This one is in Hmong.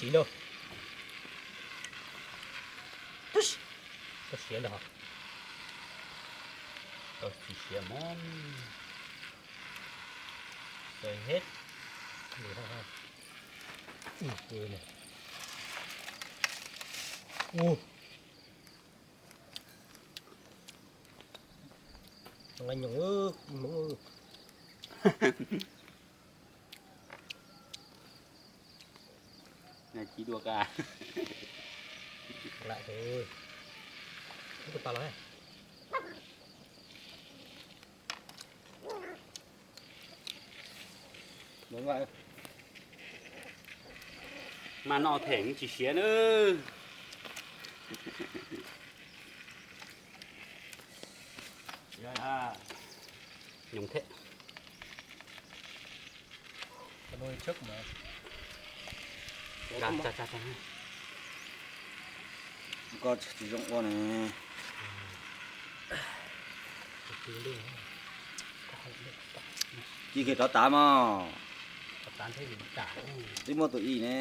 Tsis lauj. Tau siav ntag. Tau tsis siav mas. Tau hej. Ua. Nqa nyoos. Lam tus pa los. Mas noj them tsis siav na. Nyoos thiab. Koj tsis zoo ua ne. Ci kiag rov tav mog. Twb muaj tus ib ne.